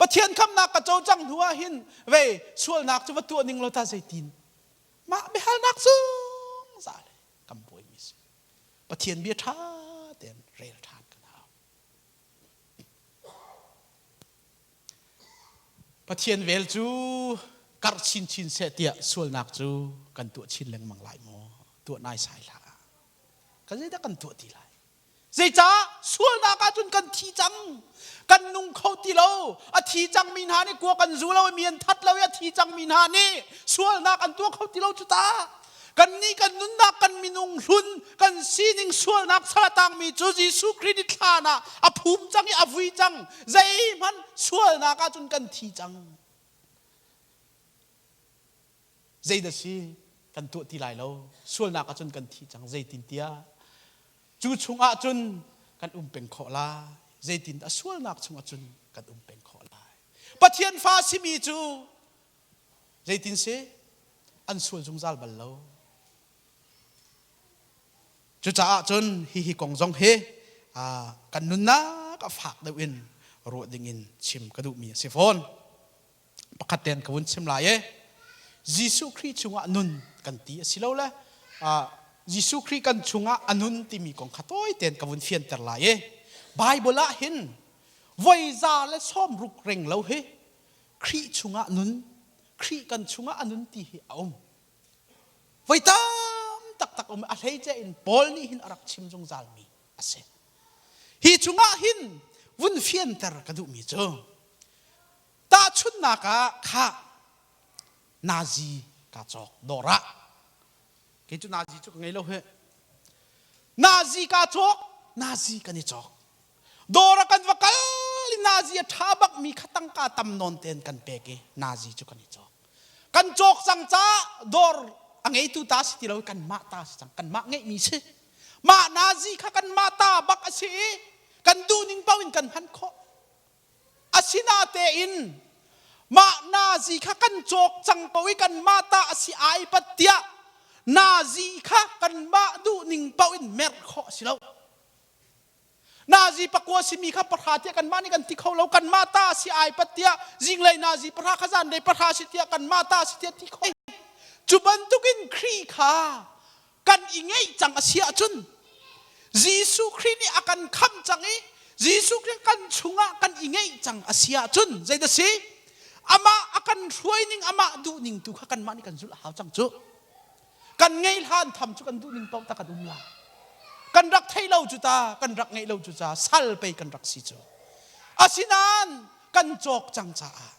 Pathian khamnak ka co cang hnu ah hin vei sualnak cu va tuah ning law ta zeitin mah biahalnak zungzal kan buaimi si. Pathian bia ṭha tein rel ṭhan kan hau. Pathian vel cu karh chinchin seh tiah sualnak cu kan tuah chin lengmang lai maw? Tuah naisai hlah. Kan zeidah kan tuah ti lai? Zeicah sualnak ahcun kan thi cang. Kan nung kho ti lo. A thi cangmi hna nih kua kan zu lo i mi an that lo i a thi cangmi hna nih sualnak an tuah kho ti lo cu ta. Kannih kan nunnak kan minung hlun kan sining sualnak sal a tangmi cu Jesuh Khrih nih thlan ah a phum cang i a vui cang. Zeihmanh sualnak ahcun kan thi cang. Zeidah si kan tuah ti lai lo. Sualnak ahcun kan thi cang. Zeitintiah cu chungah cun kan um peng khawh lai. Zeitin a sualnak chungah cun kan um peng khawh lai. Pathian fa simi cu zeitin si an sual zungzal bal lo. Cucaah cun hihi kong zong hi kan nunnak a fak deuh in ruah ding in chim ka duhmi a si fawn. Pakhat ten ka vun chim lai e. Jesuh Khrih chungah nun kan ti a si lo le Jesuh Khrih kan chungah a nun timi kong kha tawi tein ka vun fianter lai e. Bible ah hin voi za le sawm ruk reng lo hi Khrih chungah nun, Khrih kan chungah a nun ti hi a um. Voi tam taktak um a hleice in Paul nih hin a rak chim zungzal mi a si. Hi chungah hin vun fianter ka duhmi cu Tahchunhnak ah khah nazi ka cawk dawr ah kei cu nazi cu ka ngei lo hih. Nazi ka cawk, nazi kan i cawk. Dawr ah kan va kal i nazi a ṭha bak mi kha tangka tam nawn tein kan pek i nazi cu kan i cawk. Kan cawk cang caah dawr a ngeitu ta si ti lo i kanmah ta si cang. Kanmah ngeihmi si. Mah nazi kha kanmah ta bak a si i kan duhning paoh in kan hman khawh. Asinatein mah nazi kha kan cawk cang ko i kanmah ta a si ai pat tiah nazi kha kanmah duhning paoh in merh khawh a si lo. Nazi pakua simi kha pahra tiah kanmah nih kan ti kho lo. Kanmah ta a si ai pat tiah zinglei nazi pahra kha zanlei pahra si tiah kanmah ta a si tiah ti kho. Cu bantukin Khrih kha kan i ngeih cang a si ahcun. Jesuh Khrih nih a kan khamh cang i Jesuh Khrih kan chungah kan i ngeih cang a si ahcun zeidah si? Amah a kan hruai ning, amah duh ning tu kha kanmah nih kan zulh a hau cang cu. Kan ngeih hlan tham cu kan duh ning paoh ta kan um la. Kan rak theih lo cu ta, kan rak ngeih lo cu ca sal pei kan rak si cu. Asinain kan cawk cang caah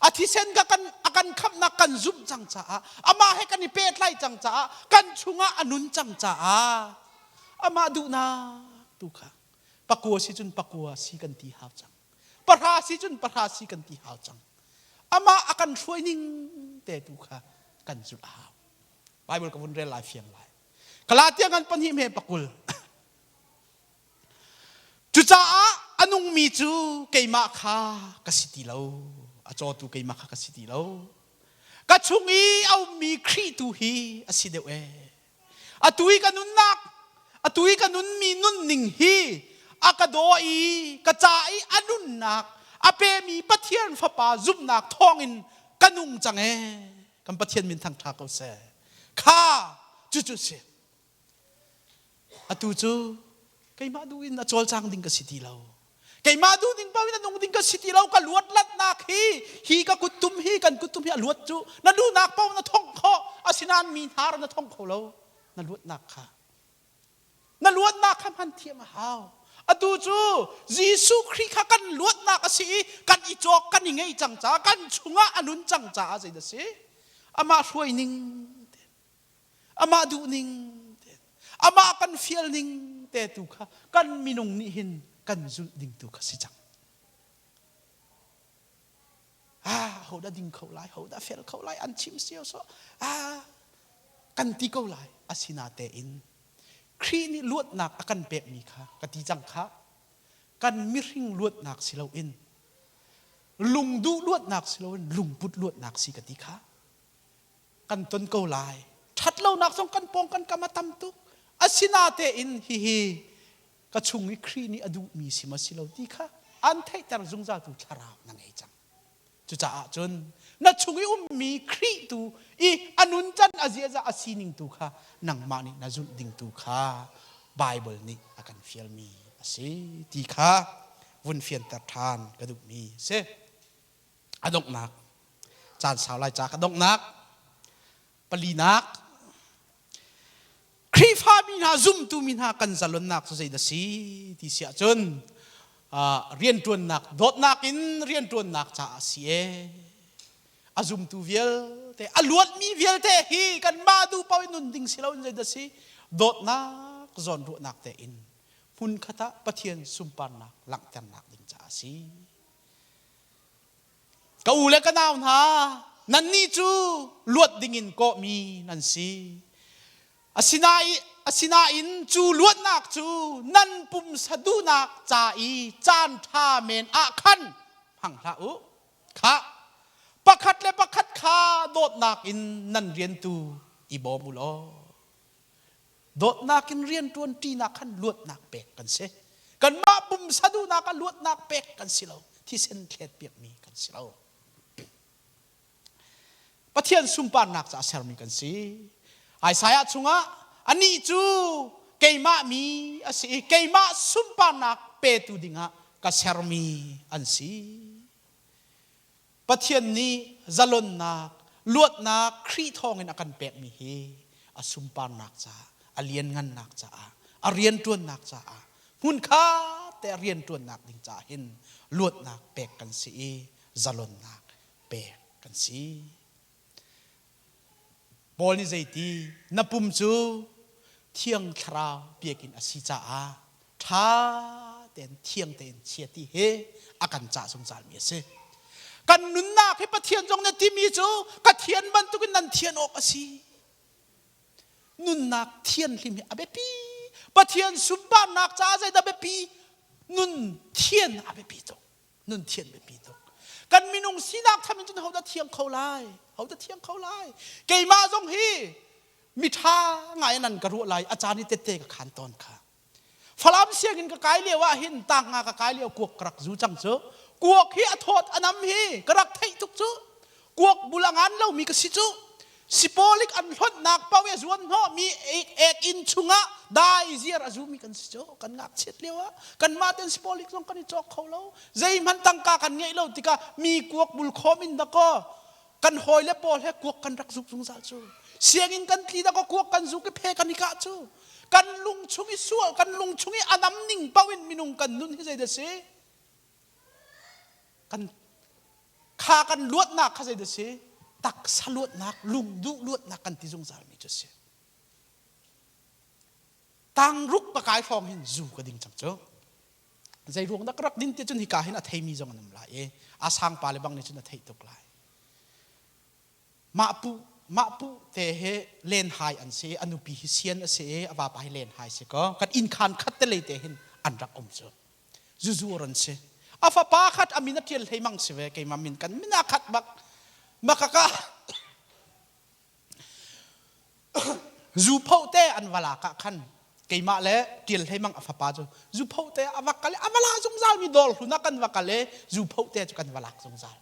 a thisen kha kan a kan khamhnak kan zumh cang caah amah he kan i pehtlai cang caah kan chungah a nun cang caah amah duhnak tu kha pakua si cun pakua si kan ti hau cang pahra si cun pahra si kan ti hau cang amah a kan hruai ning te tu kha kan zulh a hau. Bible ka vun rel lai fiang lai. Galatia ngan pahnih me pakul. Cucaah a nungmi cu keimah kha ka si ti lo. A cawtu keimah kha ka si ti lo. Ka chung i a ummi Khrih tu hi a si deuh ee. Atu i ka nunnak, atu i ka nunmi nunning hi a ka daw i ka ca i a nunnak a pemi Pathian Fapa zumhnak thawngin ka nung cang ee. Kan Pathian min thangṭha ko seh. Kha cucu si. Atu cu keimah duh in a cawlcang ding ka si ti lo. Keimah duh ding paoh in a nung ding ka si ti lo. Ka luat latnak hi hi ka kuttum hi kan kuttum hi a luat cu na duhnak paoh na thongh khawh. Asinain mi hnar na thong kho lo. Na luatnak kha. Na luatnak kha hman thiam a hau. Atu cu Jesuh Khrih kha kan luatnak a si i kan i cawk kan i ngei cang caah kan chungah a nun cang caah zeidah a si? Amah hruai ning amah duhning amah kan fial ning te tu kha kan minung nih hin kan zulh ding tu kha si cang. Ah, ho dah ding kho lai, ho dah fel kho lai, an chim sio so ah kan ti ko lai. Asinatein Khrih nih luatnak a kan pekmi kha ka ti cang kha kan mihring luatnak si loin lungduh luatnak si loin lungput luatnak si ka ti kha kan ton ko lai. Ṭhatlonak zong kan pawng kan kam a tam tuk. Asinatein hihi ka chung i Khrih nih a duhmi si maw si lo ti kha an theihter zungzaltu thlarau na ngei cang. Cucaah cun na chung i ummi Khrih tu i a nuncan a ziaza a sining tu kha nangmah nih na zulh ding tu kha Bible nih a kan fialmi a si ti kha vun fianter ṭhan ka duhmi a si. A donghnak caan sau lai ca ka donghnak palinak Khrihfa mi hna zumtu mi hna kan zalonnak cu zeidah si ti si ahcun rianṭuannak dawtnak in rianṭuannak caah a si ee. A zumtu vialte a luatmi vialte hi kanmah duh paoh in nun ding si loin zeidah si dawtnak zawnruahnak tein hmunkhat ah Pathian sunparnak langhternak ding caah a si. Ka u le ka nau hna, nannih cu luat dingin kawhmi nan si. Asinain cu luatnak cu nan pumsa duhnak ca i caan ṭha men ah khan hmang hlah u. Khah, pakhat le pakhat kha dawtnak in nan rian tu i bawm u law. Dawtnak in rianṭuan ṭinak khan luatnak pek kan si. Kanmah pumsa duhnak ah luatnak pek kan si lo. Thisen thlet piakmi kan si lo. Pathian sunparnak caah sermi kan si. Isaiah chungah anih cu keimah mi a si i keimah sunparnak petu dingah ka sermi an si. Pathian nih zalonnak, luatnak Khrih thawngin a kan pekmi hi a sunparnak caah, a lianngannak caah, a rianṭuannak caah, hmunkhat te a rianṭuannak ding caah hin luatnak pek kan si i zalonnak pek kan si. Paul nih zeiti na pum cu Thiang Thlarau biakinn a si caah ṭha tein thiang tein chia ti hi a kan cah zungzalmi a si. Kan nunnak hi Pathian zong nih timi cu ka thian bantukin nan thian awk a si. Nunnak thianhlim hi a biapi. Pathian sunparnak caah zeidah biapi? Nun thian a biapi tuk. Nun thian biapi tuk. Kan minung sinak tham in cun hodah thiang kho lai? Hodah thiang kho lai? Keimah zong hi miṭha ngai nan ka ruah lai a caan i tette ka khan tawn kha. Falam sianginn ka kai lio ah hin tang nga ka kai lio kuak ka rak zu cang cu. Kuak hi a thawt a nam hi ka rak theih tuk cu. Kuak bul a ngan lomi ka si cu. Sipolik an hlonhnak paoh i a zuan hnawhmi ek inn chungah dai ziar a zumi kan si cu. Kan ngakchiat lio ah kanmah ten sipolik zong kan i cawk kho lo. Zeihmanh tangka kan ngeih lo tikah mi kuak bul khawm in dakaw kan hawile pawl he kuak kan rak zuk zungzal cu. Sianginn kan tli dakaw kuak kan zuk i phe kan i kah cu. Kan lung chung i sual, kan lung chung i a nam ning paoh in minung kan nun hi zeidah si? Kan kha kan luatnak kha zeidah si? Taksa luatnak, lungduh luatnak kan ti zungzalmi cu a si. Tangruk ka kai hrawng hin zu ka ding cang cu. Zei ruang dah ka rak din ti cun hika hin a theimi zong an um lai i a sang pa le bang nih cun a theih tuk lai. Mah pu mah pu te he len hai an si a nupi hi sian a si i a vapa hi len hai si ko kan inn khan khat te lei te hin an rak um cu. Zuzu ron si. A fapa khat a min a ṭial hlei mang si ve keimah min kan min a khat bak. Makaka zu pho te an valak ah khan keimah le ṭial hlei mang a fapa cu zu pho te a va kal i a va la zungzal mi dawr hlun ah kan va kal i zu pho te cu kan va lak zungzal.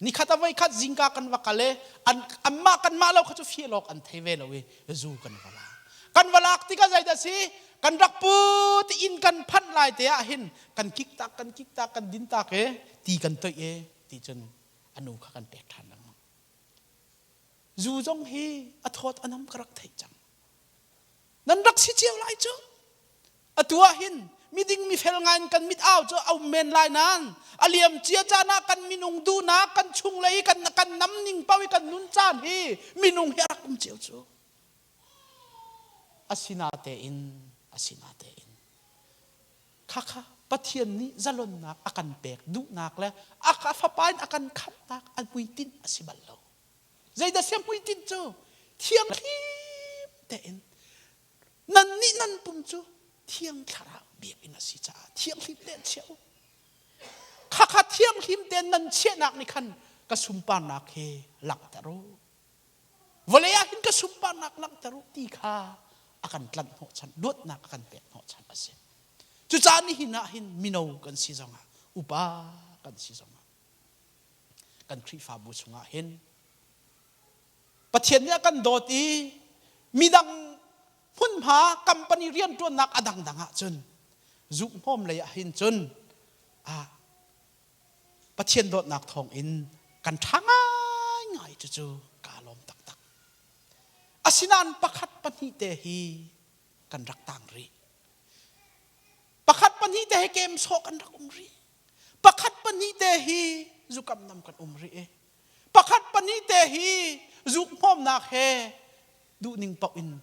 Nikhat a voikhat zingka kan va kal i an anmah kanmah lo kha cu fial awk an thei ve lo i zu kan va lak. Kan va lak tikah zeidah si? Kan rak put i inn kan phanh lai te ah hin kan kik tak kan kik tak kan din tak i ti kan toih i ti cun a nu kha kan pek ṭhan lengmang. Zu zong hi a thawt a nam ka rak theih cang. Nan rak si cio lai cu. Atu ah hin miding mifel ngai in kan mit au cu a um men lai nain a liam cia caan ah kan minung duhnak kan chunglei kan kan nam ning paoh i kan nun caan hi minung hi a rak um cio cu. Asinatein asinatein khakha Pathian nih zalonnak a kan pek duhnak le a fapa in a kan khamhnak a hmuitinh a si bal lo. Zeidah si a hmuitinh cu thianghlim tein nannih nan pum cu thiang thlarau biakinn a si caah thianghlim tein chia u. Khakha thianghlim tein nan chiahnak nih khan ka sunparnak hi langhter u. Vawlei ah hin ka sunparnak langhter u ti kha a kan tlanh hnawhchan, luatnak a kan pek hnawhchan a si. Cucaah nihin ah hin mino kan si zongah, upa kan si zongah, kan Khrihfabu chungah hin Pathian nih a kan dawt i midang hmunhma company rianṭuannak a dangdang ah cun zukhmawm lei ah hin cun ah Pathian dawtnak thawng in kan ṭha ngaingai cucu kaa lawm taktak. Asinain pakhat pahnih te hi kan rak tang rih. Pakhat pahnih te hi kem sawh kan rak um rih. Pakhat pahnih te hi zukam nam kan um rih i pakhat pahnih te hi zukhmawmnak he duhning paoh in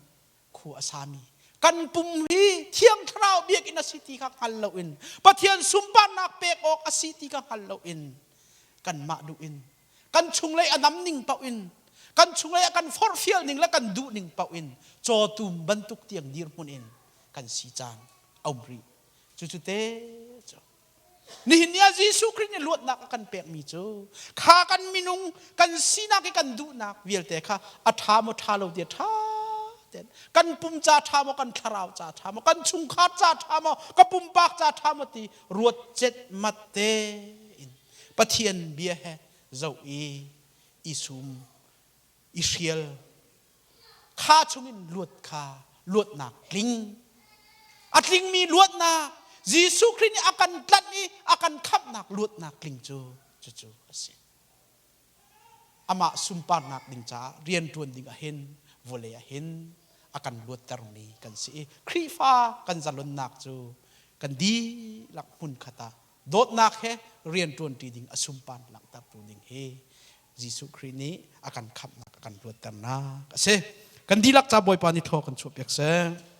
khua a sami kan pum hi thiang thlarau biakinn a si ti kha hngal loin Pathian sunparnak pek awk a si ti kha hngal loin kanmah duh in kan chunglei a nam ning paoh in kan chunglei a kan forhfial ning le kan duh ning paoh in cawtum bantuk tiang dirhmun in kan si caan a um rih. Cucu te cu nihin ni ah Jesuh Khrih nih luatnak a kan pekmi cu kha kan minung kan sinak i kan duhnak vialte kha a ṭha maw ṭha lo ti a ṭha ten kan pum ca ṭha maw kan thlarau ca ṭha maw kan chungkhar ca ṭha maw ka pumpak ca ṭha maw ti ruat cetmat tein Pathian bia he zoh i i sum i hrial Kha chungin luat kha luatnak tling. A tlingmi luatnak Jesuh Khrih nih a kan tlanh i a kan khamhnak luatnak tling cu cucu a si. Amah sunparnak ding caah rianṭuan ding ahhin vawlei ahhin a kan luattermi kan si i Khrihfa kan zalonnak cu kan dihlak hmunkhat ah dawtnak he rianṭuanṭi ding a sunpar langhtertu ding hi Jesuh Khrih nih a kan khamhnak a kan luatternak a si. Kan dihlak ca Bawipa nih thaw kan chuahpiak seh.